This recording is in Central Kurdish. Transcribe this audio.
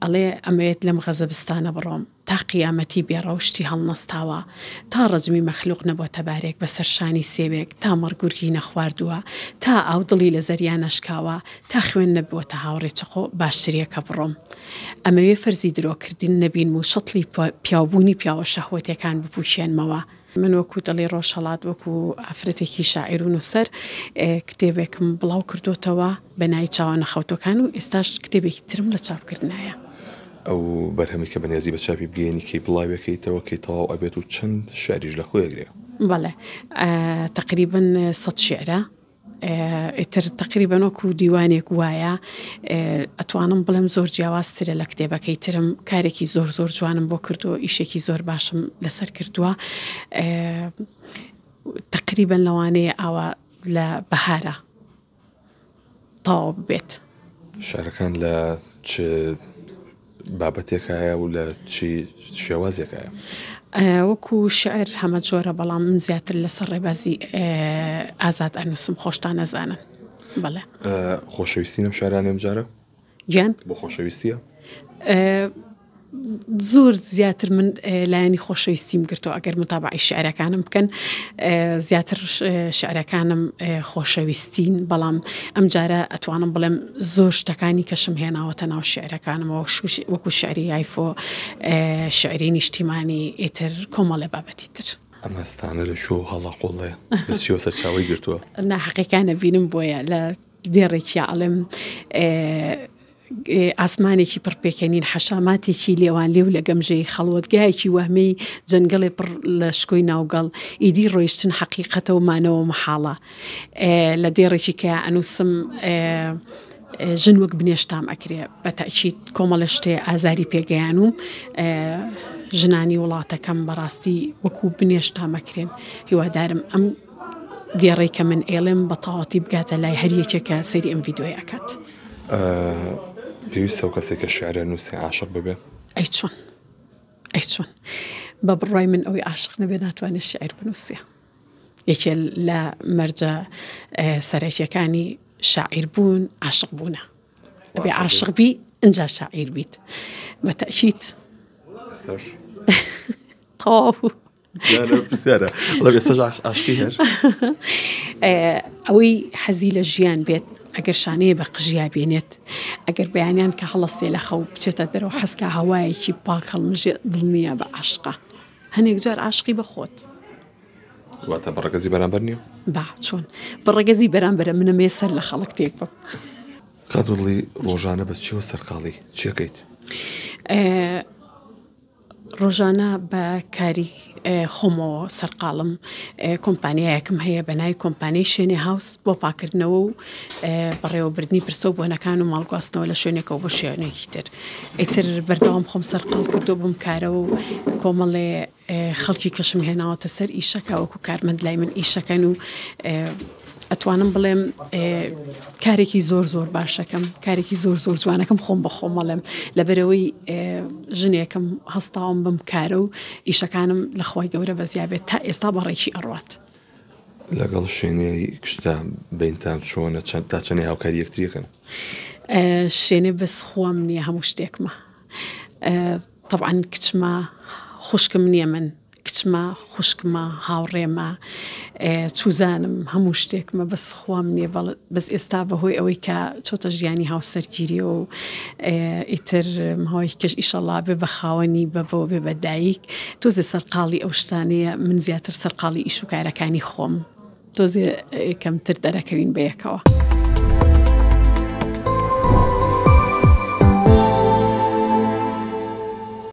ئەڵێ ئەمەوێت لەم غەزەبستانە بڕۆم تا قیامەتی بێ ڕەوشتی هەڵنەستاوە، تا ڕەجمی مەخلوق نەبۆتە بارێک بەسەر شانی سێوێک، تا مەڕ گورگی نەخواردووە، تا ئاو دڵی لە زەریا نەشکاوە، تا خوێن نەبووەتە هاوڕێ چەقۆ، باشتریە کە بڕۆم. ئەمەوێ فەرزی درۆکردن نەبینم و شەتڵی پیاوبوونی پیاوە شەهوەتیەکان بپووکێنمەوە. من وەکوو دڵی ڕۆژهەڵات، وەکوو ئافرەتێکی شاعیر و نووسەر، کتێبێکم بڵاو کردۆتەوە بە ناوی چاوە نەخەوتووەکان و ئێستاش کتێبێکی ترم لە چاپکردنایە. ئەو بەرهەمەی کە بەنیازی بە چاپی بگەیەنی کەی بڵاویەکەیتەوە، کەی تەواو ئەبێت و چەند شیعریش لە خۆی ئەگرێ؟ بەڵێ تەقریبەن سەت شیعرە. ئیتر تەقریبەن وەکو دیوانێک وایە ئەتوانم بڵێم زۆر جیاوازترە لە کتێبەکەی ترم کارێکی زۆر زۆر جوانم بۆ کردووە ئیشێکی زۆر باشم لەسەر کردووە تەقریبەن لەوانەیە ئاوا لە بەهارە تەواو ببێت. شعرەکان لە چ بابەتێکایە و لە چی شێوازێکایە؟ وەکو شعر هەمە جۆرە بەڵام من زیاتر لەسەر ڕێبازی ئازاد ئەنووسم خۆشتان ئەزانن بەڵێ. خۆشەویستی لەم شعرانە ئەم جارە؟ گیان؟ بۆ خۆشەویستیە؟ زۆر زیاتر من لایەنی خۆشەویستیم گرتووە ئەگەر متابعی شعرەکانم بکەن زیاتر شعرەکانم خۆشەویستین بەڵام ئەم جارە ئەتوانم بڵێم زۆر شتەکانی کەشم هێناوەتە ناو شعرەکانمەوە وەکو شعری یایفۆ شعری نیشتیمانی ئیتر کۆمەڵێ بابەتی تر. ئەم هەستانە لە کوێوە هەڵەقوڵێ؟ لە چیەوە سەرچاوەی گرتووە؟ ناحەقیەکانە بینم بۆیە لە دێڕێکیا ئەڵێم ئاسمانێکی پڕ پێکەنین، حەشاماتێکی لێوانلێو لە گەمژەیی، خەڵوەتگایەکی وەهمیی، جەنگەڵێ پڕ لە شکۆی ناوگەڵ، ئیدی ڕۆیشتن حەقیقەتە و مانەوە مەحاڵە. لە دێڕێکی کە ئەنووسم ژن وەک بنێشت تام ئەکرێ، بە تەئکید کۆمەڵێ شتێ ئازاری پێ گەیانووم، ژنانی وڵاتەکەم بەڕاستی وەکوو بنێشت تام ئەکرێن، هیوادارم ئەم. دێڕەی کە من ئەیڵێم بە تەواوەتی بگاتە لای هەر یەکێک کە سەیری ئەم ڤیدیۆیە ئەکات. پێویستە ئەو کەسەی کە شیعر ئەنووسێ عاشق ببێ؟ ئەی چۆن؟ ئەی چۆن؟ بە بڕوای من ئەوەی عاشق نەبێ ناتوانێ شیعر بنووسێ. یەکێ لە مەرجە سەرەکیەکانی شاعیر بوون عاشق بوونە. ئەبێ عاشق بی ئینجا شاعیر بیت. بە تەئکید. ئێستاش؟ تەواو. پرسیارە ئاشقی هەر ئەوەی حەزی لە ژیان بێت ئەگەر شانەیە بە قژیا بێنێت ئەگەر بەیانیان کە هەڵەستێ لە خەو بچێتە دەرەوە حەزکە هەوایەکی پاک هەڵمژێ دڵنیە بە عاشقە هەنێک جار عاشقی بە خۆت واتە بە ڕەگەزی بەرامبەر نییە با چۆن بە ڕەگەزی بەرامبەرە منەمێ سەر لە خەڵک تێک بم خاتوو ڕۆژانە بە چیەوە سەرقاڵی چیەکەیت؟ ڕۆژانە بە کاری خۆمەوە سەرقاڵم، کۆمپانیایەکم هەیە بە ناوی کۆمپانیای شێنێ هاوس بۆ پاکردنەوە و بەڕێوەبردنی پرسە و بۆنەکان و ماڵگواستنەوە لە شوێنێکەوە بۆ شوێنێکی تر. ئیتر بەردەوام خۆم سەرقاڵ کردووە بەم کارەوە و کۆمەڵێ خەڵکی کەشم هێناوەتە سەر ئیشەکە وەکو کارمەند لای من ئیشەکەن و ئەتوانم بڵێم کارێکی زۆر زۆر باشەکەم کارێکی زۆر زۆر جوانەکەم خۆم بە خۆمەڵێم لەبەرەوەی ژنێکم هەستاوم بم کارە و ئیشەکانم لەخوای گەورە بەزیابێت تا ئێستا بەڕێکی ئەڕات. لەگەڵ شێنەی کچتا بەینتان چۆنە چەند تا چەنێ هاوکاری یەکتریەکەن؟ شێنێ بەس خۆم نییە هەموو شتێکمە تەبعەن کچمە خوشکم نییە من کچمە خوشکمە هاوڕێمە چوزانم هەموو شتێکمە بەس خوام نییە بەس ئێستا بەهۆی ئەوەی کە چۆتە ژیانی هاوسەرگیریەوە و ئیتر ماوەی کەش ئیشەڵا بێ بە خاوەنی بەبەوە بێ بە دایک تۆزێ سەرقاڵی ئەو شتانەیە من زیاتر سەرقاڵی ئیش و کارەکانی خۆم تۆزێ کەمتر دەرەکەوین بەیەکەوە.